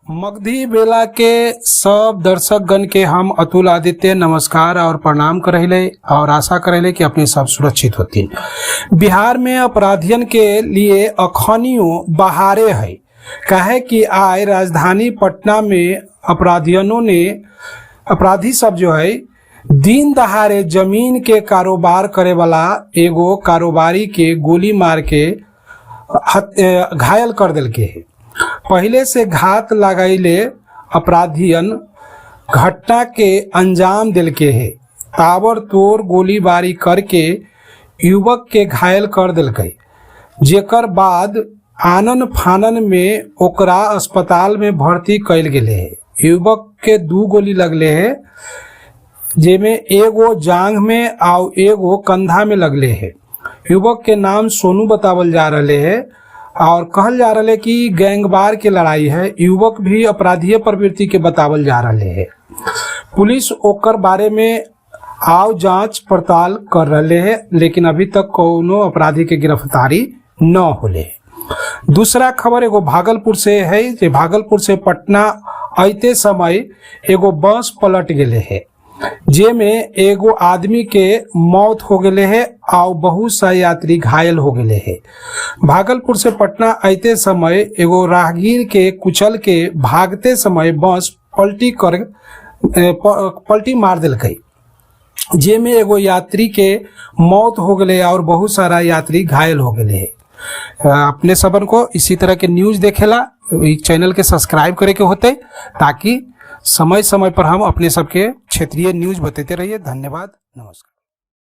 मगधी बेला के सब दर्शकगण के हम अतुल आदित्य नमस्कार और प्रणाम करहिले और आशा करहिले कि अपने सब सुरक्षित होतीन। बिहार में अपराधियन के लिए अखनियो बहारे है, काहे कि आय राजधानी पटना में अपराधियनों ने अपराधी सब जो है दिन दहाड़े जमीन के कारोबार करे वाला एगो कारोबारी के गोली मार के घायल कर देलके है। पहले से घात लगाइले अपराधियन घटना के अंजाम देलके है। ताबड़तोड़ गोलीबारी करके युवक के घायल कर देलकै, जेकर बाद आनन फानन में ओकरा अस्पताल में भर्ती कइल गेले है। युवक के 2 गोली लगले है, जेमे एगो जांघ में और एगो कंधा में लगले है। युवक के नाम सोनू बतावल जा रहे है और कहल जा रहा है कि गैंगवार के लड़ाई है। युवक भी अपराधीय प्रवृत्ति के बतावल जा रहे है। पुलिस ओकर बारे में आव जांच पड़ताल कर रहे है, लेकिन अभी तक कोनो अपराधी के गिरफ्तारी न होले। दूसरा खबर एगो भागलपुर से है, जे भागलपुर से पटना आते समय एगो बस पलट गेले है, जेमे एगो आदमी के मौत हो गेले है और बहुत सा यात्री घायल हो गेले है। भागलपुर से पटना आते समय एगो राहगीर के कुचल के भागते समय बस पलटी मार देलकै, जेमे एगो यात्री के मौत हो गेले और बहुत सारा यात्री घायल हो गेले है। अपने सबन को इसी तरह के न्यूज देखेला चैनल के सब्सक्राइब करे के होते, ताकि समय समय पर हम अपने सबके क्षेत्रीय न्यूज बताते रहिए। धन्यवाद, नमस्कार।